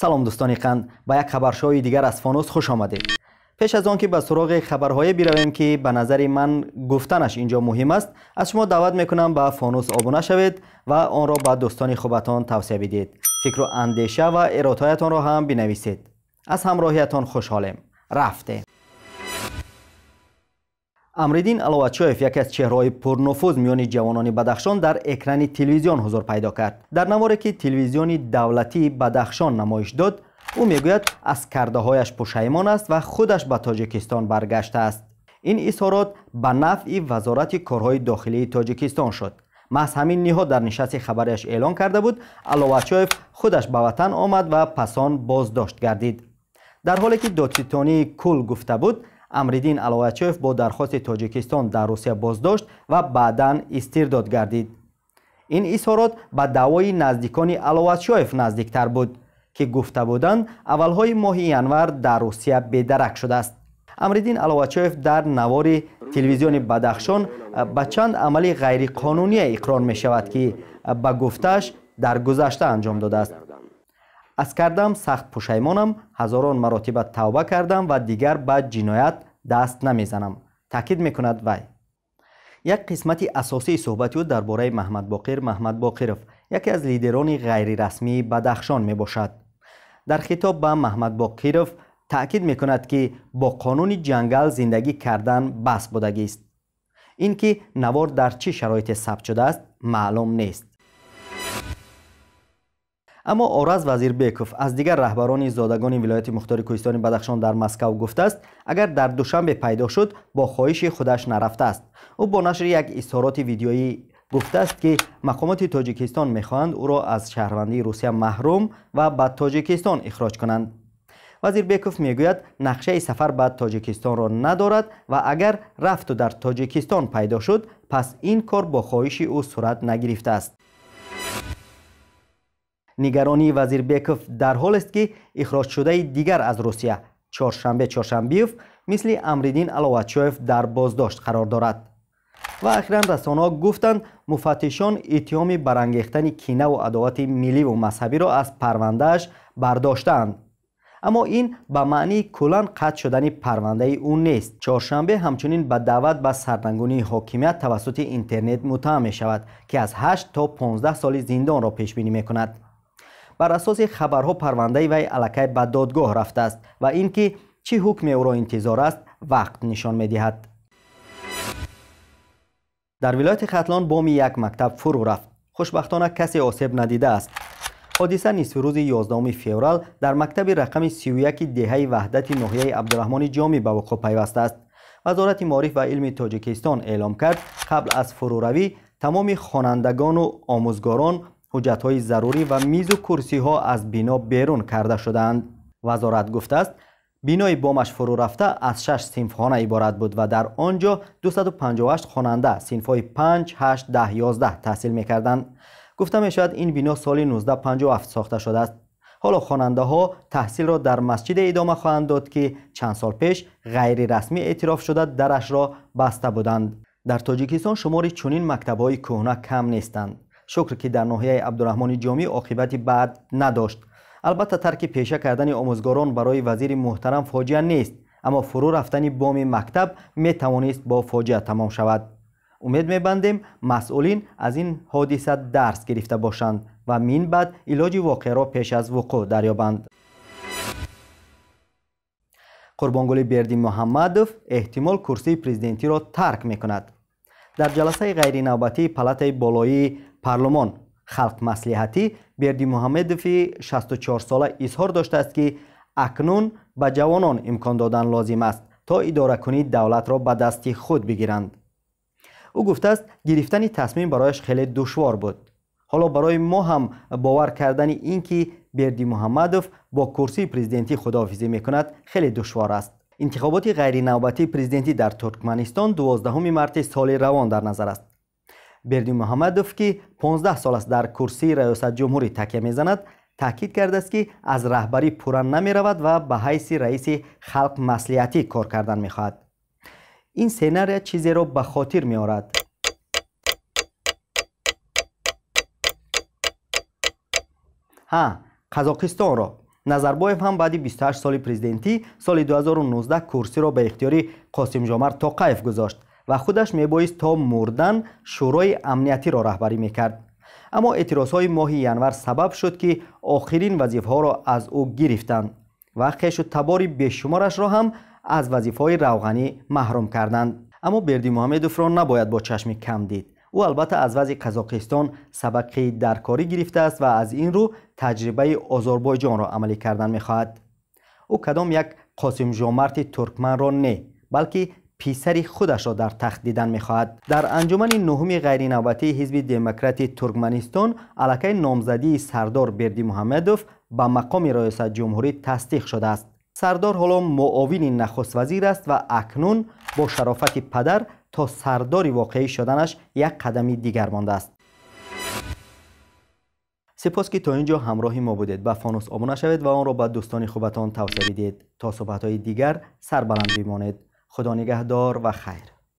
Салом дӯстони қанд, ба як хабаршои дигар аз Фонус хуш омадед. Пеш аз он ки ба суроғи хабарҳое биравем, ки ба назари ман гуфтанаш инҷо муҳим аст, аз шумо даъват мекунам ба Фонус обуна шавед ва онро ба дӯстони хубатон тавсия бидиҳед. Фикру андеша ва эродҳоятонро ҳам бинависед. Аз ҳамроҳиятон хушҳолем. Рафтем. Амриддин Аловатшоев, яке аз чеҳраҳои пурнуфуз миёни ҷавонони Бадахшон, дар экрани телевизион ҳузур пайдо кард. Дар наворе ки телевизиони давлатии Бадахшон намоиш дод, ӯ мегӯяд аз кардаҳояш пушаймон аст ва худаш ба Тоҷикистон баргаштааст. Ин изҳорот ба нафъи Вазорати корҳои дохилии Тоҷикистон шуд. Маҳз ҳамин ниҳод дар нишасти хабарияш эълон карда буд, Аловатшоев худаш ба ватан омад ва пасон боздошт гардид. Дар ҳоле ки додситонии кул гуфта буд, Амриддин Аловатшоев бо дархости Тоҷикистон дар Русия боздошт ва баъдан истирдод гардид. Ин изҳорот ба даъвои наздикони Аловатшоев наздиктар буд, ки гуфта буданд аввалҳои моҳи январ дар Русия бедарак шудааст. Амриддин Аловатшоев дар навори телевизиони Бадахшон ба чанд амали ғайриқонуние иқрор мешавад, ки ба гуфтааш дар гузашта анҷом додааст. Аз кардам сахт пушаймонам, ҳазорон маротиба тавба кардам ва дигар ба ҷиноят даст намезанам, таъкид мекунад вай. Як қисмати асосии суҳбати ӯ дар бораи Маҳмадбоқир Маҳмадбоқиров, яке аз лидерони ғайрирасмии Бадахшон мебошад. Дар хитоб ба Маҳмадбоқиров таъкид мекунад, ки бо қонуни ҷангал зиндагӣ кардан бас будагист. Ин ки навор дар чӣ шароите сабт шудааст, маълум нест. Аммо Ораз Вазирбеков аз дигар раҳбарони зодагони вилояти мухтори кӯҳистони Бадахшон дар Москав гуфтааст, агар дар Душанбе пайдо шуд, бо хоҳиши худаш нарафтааст. Ӯ бо нашри як изҳороти видеоӣ гуфтааст, ки мақомоти Тоҷикистон мехоҳанд ӯро аз шаҳрвандии Русия маҳрум ва ба Тоҷикистон ихроҷ кунанд. Вазирбеков мегӯяд, нақшаи сафар ба Тоҷикистонро надорад ва агар рафту дар Тоҷикистон пайдо шуд, пас ин кор бо хоҳиши ӯ сурат нагирифтааст. Нигаронии Вазирбеков дар ҳолест, ки ихроҷшудаи дигар аз Русия Чоршанбе Чоршанбиев мисли Амриддин Аловатшоев дар боздошт қарор дорад. Ва ахиран расонаҳо гуфтанд, муфаттишон иттиҳоми барангехтани кинаву адовати милливу мазҳабиро аз парвандааш бардоштаанд. Аммо ин ба маънии куллан қатъ шудани парвандаи ӯ нест. Чоршанбе ҳамчунин ба даъват ба сарнагунии ҳокимият тавассути интернет муттаҳам мешавад, ки аз 8 то 15 соли зиндонро пешбинӣ мекунад. Бар асоси хабарҳо парвандаи вай аллакай ба додгоҳ рафтааст ва ин ки чӣ ҳукме ӯро интизор аст, вақт нишон медиҳад. Дар вилояти Хатлон боми як мактаб фурӯ рафт. Хушбахтона касе осеб надидааст. Ҳодиса нисфи рӯзи 11 феврал дар мактаби рақами 31 деҳаи Ваҳдати ноҳияи Абдураҳмони Ҷомӣ ба вуқӯъ пайвастааст. Вазорати маориф ва илми Тоҷикистон эълом кард, қабл аз фурӯравӣ тамоми хонандагону омӯзгорон ҳуҷҷатҳои зарурӣ ва мизу курсиҳо аз бино берун карда шудаанд. Вазорат гуфтааст, бинои бомаш фурӯ рафта аз 6 синфхона иборат буд ва дар он ҷо 258 хонанда синфҳои 5, 8, 10, 11 таҳсил мекарданд. Гуфта мешавад, ин бино соли 1957 сохта шудааст. Ҳоло хонандаҳо таҳсилро дар масҷиде идома хоҳанд дод, ки чанд сол пеш ғайрирасмӣ эътироф шуда дарашро баста буданд. Дар Тоҷикистон шумори чунин мактабҳои кӯҳна кам нестанд. Шукр, ки дар ноҳияи Абдураҳмони Ҷомӣ оқибати бад надошт. Албатта тарки пеша кардани омӯзгорон барои вазири муҳтарам фоҷиа нест, аммо фурӯ рафтани боми мактаб метавонист бо фоҷиа тамом шавад. Умед мебандем, масъулин аз ин ҳодиса дарс гирифта бошанд ва мин баъд илоҷи воқеаро пеш аз вуқӯъ дарёбанд. Қурбонгули Бердимуҳаммадов эҳтимол курсии президентиро тарк мекунад. Дар ҷаласаи ғайринавбатии палатаи болоии парлумон Халқ маслиҳатӣ Бердимуҳаммедови 64сола изҳор доштааст, ки акнун ба ҷавонон имкон додан лозим аст, то идоракунии давлатро ба дасти худ бигиранд. Ӯ гуфтааст, гирифтани тасмим барояш хеле душвор буд. Ҳоло барои мо ҳам бовар кардани ин ки Бердимуҳаммадов бо курсии президентӣ худоҳофизӣ мекунад, хеле душвор аст. Интихоботи ғайринавбатии президентӣ дар Туркманистон 12 марти соли равон дар назар аст. Бердимуҳаммадов, ки 15 сол аст дар курсии раёсатҷумҳурӣ такя мезанад, таъкид кардааст, ки аз раҳбарӣ пурра намеравад ва ба ҳайси раиси халқ маслиҳатӣ кор кардан мехоҳад. Ин сценария чизеро ба хотир меорад. Ҳа, Қазоқистонро. Назарбоев ҳам баъди 28 соли президентӣ соли 2019 курсиро ба ихтиёри Қосимжомарт Тоқаев гузошт ва худаш мебоист то мурдан Шӯрои амниятиро раҳбарӣ мекард. Аммо эътирозҳои моҳи январ сабаб шуд, ки охирин вазифаҳоро аз ӯ гирифтанд ва хешу табори бешуморашро ҳам аз вазифаҳои равғанӣ маҳрум карданд. Аммо Бердимуҳаммедовро набояд бо чашми кам дид. Ӯ албатта аз вазъи Қазоқистон сабақи даркорӣ гирифтааст ва аз ин рӯ таҷрибаи Озарбойҷонро амалӣ кардан мехоҳад. Ӯ кадом як Қосимжомарти туркманро не, балки писари худашро дар тахт дидан мехоҳад. Дар анҷумани нуҳуми ғайринавбатии Ҳизби Демократии Туркманистон аллакай номзадии Сардор Бердимуҳаммедов ба мақоми раёсатҷумҳурӣ тасдиқ шудааст. Сардор ҳоло муовини нахуствазир аст ва акнун бо шарофати падар то сардори воқеӣ шуданаш як қадами дигар мондааст. Сипос, ки то ин ҷо ҳамроҳи мо будед. Ба Фонус обуна шавед ва онро ба дӯстони хубатон тавсия бидиҳед. То суҳбатҳои дигар сарбаланд бимонед. Худо нигаҳдор ва хайр.